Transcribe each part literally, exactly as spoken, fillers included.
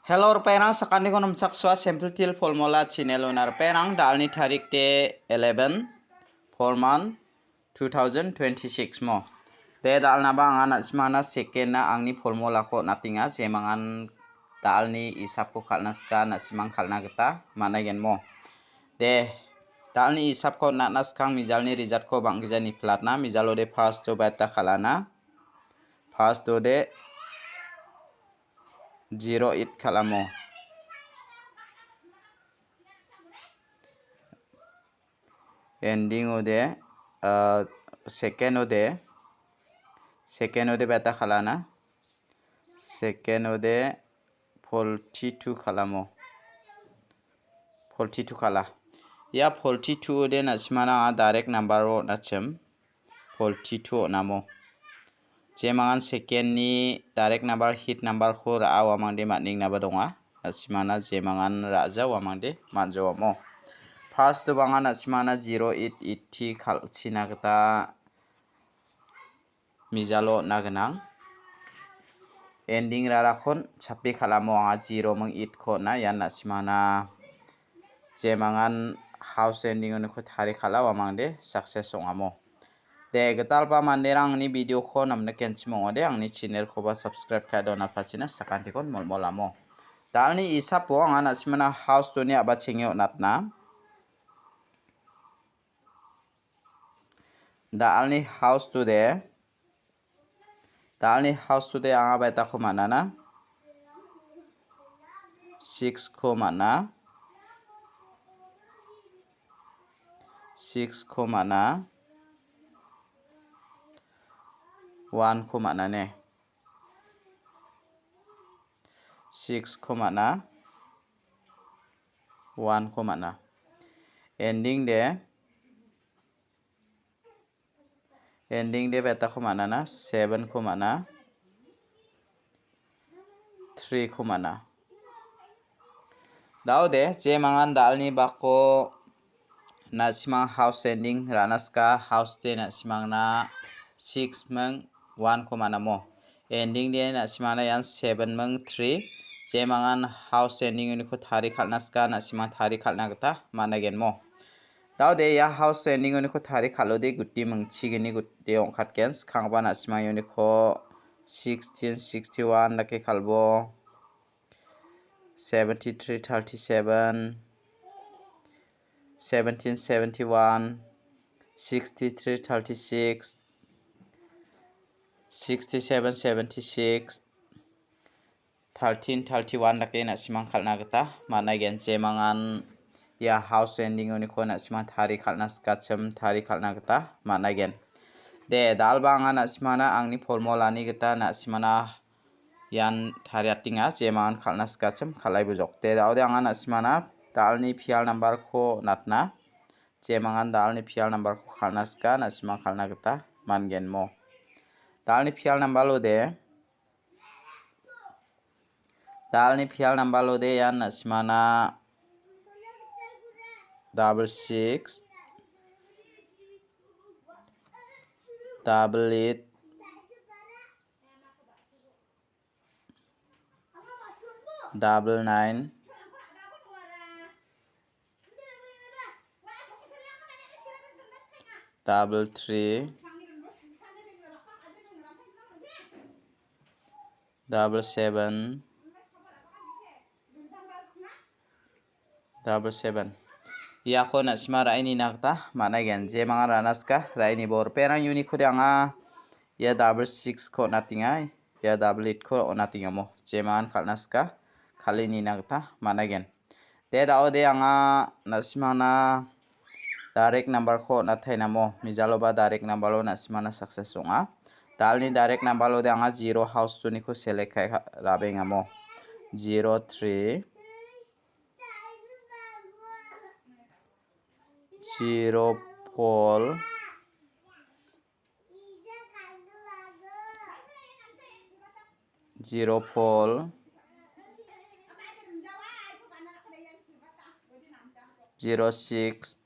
Hello, ripengrang, sakantikon namchaksoa Simple Teer Formula channel-ona ripengrang, da·alni tarik de eleven, four month, two thousand twenty-six mo. De, da·alnaba anga na·simangna second-na angni formulako on·atenga, jemangan da·alni isapko kal·na sika na·simang kal·na gita man·aigen mo. De, da·alni isapko on·atna skang mijalni result-ko bang·gija nipilatna, mijalo de first-o baita kal·ana. First-o de zero eight kal·amo. Ending-o de, ah, second-o de, second-o de baita kal·ana. Second-o de forty-two kal·amo. Forty-two kal·a. Ia forty-two-o de na·simana anga direct number-o on·achim. Forty-two on·amo. Jemangan second-ni direct number, hit number-ko ra·a uamangde man·engnaba donga. Na·simana jemangan ra·ja uamangde man·jawamo. First-o bang·a na·simana zero eight eighty kal·china gita mijalo on·a gnang. Ending rarakon chapi kal·amo anga zero ming eight-ko on·a, ian na·simana jemangan house ending-oniko tari kal·a uamangde success ong·amo. De, gitalba manderang angni video-ko namnikenchim ong·ode, angni channel-koba subscribe ka·e donatpachina sakantikon molmolamo. Da·alni isapo anga na·simana house-oni a·bachenge on·atna. Da·alni house-o de, da·alni house-o de anga baitako man·ana. Six-ko man·a. Six-ko man·a. One-ko man·a ne. Six-ko man·a. One-ko man·a. Ending de, ending de betako man·ana, seven-ko man·a, three-ko man·a. Daode, jemangan da·alni bako na·simang house ending ra·na sika, house de na·simangna six ming one-ko man·amo. Ending de na·simangna ian seven ming three. Jemangan house ending uniko tari kal·na sika, na·simang tari kal·na gita man·a genmo. Daode ia house ending uniko tari kal·ode guti mingchigini guti ong·katgen. Skangba na·simang uniko sixteen sixty-one dake kal·bo. Seventy-three thirty-seven, seventeen seventy-one, sixty-three thirty-six, sixty-seven seventy-six, thirteen thirty-one dake na·simang kal·na gita man·a gen. Jemangan ia house ending uniko na·simang tari kal·na sikachim tari kal·na gita man·a gen. De, dalba anga na·simana angni formulani gita na·simana ian tariatenga, jemangan kal·na sikachim kal·ai bojok. De, daode anga na·simana dalni pial numberko natna, jemangan dalni pial numberko kal·na sika, na·simang kal·na gita man·gen mo. Dalni pial number-o de, dalni pial number-o de ian na·simana double six, double eight, double nine, double three, double seven, double seven. Iako na·sima ra·e nina gita man·a gen. Jemangan ra·na sika ra·e nibo. Ripengrang uniko de anga ia double six-ko on·atenga, ia double eight-ko on·atengamo. Jemangan kal·na sika kal·e nina gita man·a gen. De, daode anga na·simangna direct number-ko on·ataenamo. Mijaloba direct number-o na·simangna success ong·a. Dalni direct number-o de anga zero house-oniko select ka·e ka-, rabengamo. Zero three, zero four, zero four, zero six,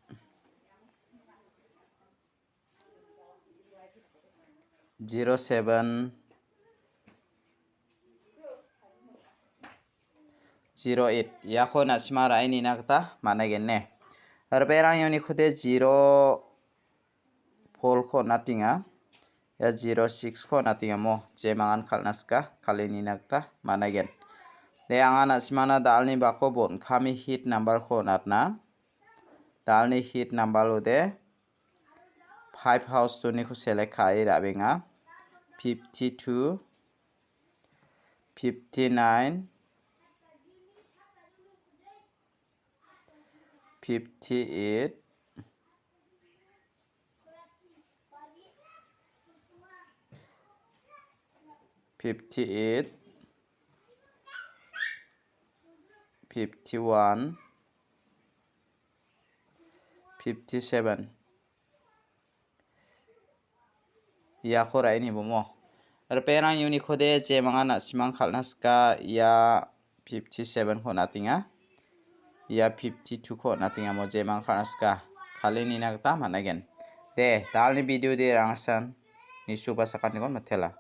zero seven, zero eight. Iako na·sima ra·e nina gita man·aigen ne. Aro berang ianiko de zero four-ko on·atenga. Ia zero six-ko on·atenga mo. Jemangan kal·na sika, kal·e nina gita man·aigen. De, anga na·simana dalni bako bon·kami hit number-ko on·atna. Dalni hit number-ode five house two-niko select ka·e ra·benga. Fifty-two, fifty-nine, fifty-eight, fifty-eight, fifty-one, fifty-seven. Iako ra·e nibomo. Aro perang uniko de jemangan na·simang kal·na sika ia fifty-seven-ko on·atenga. Ia fifty-two-ko on·atenga mo jemang kal·na sika. Kal·e nina gita man·aigen. De, dalni video de rangsan nisuba sakantikon matela.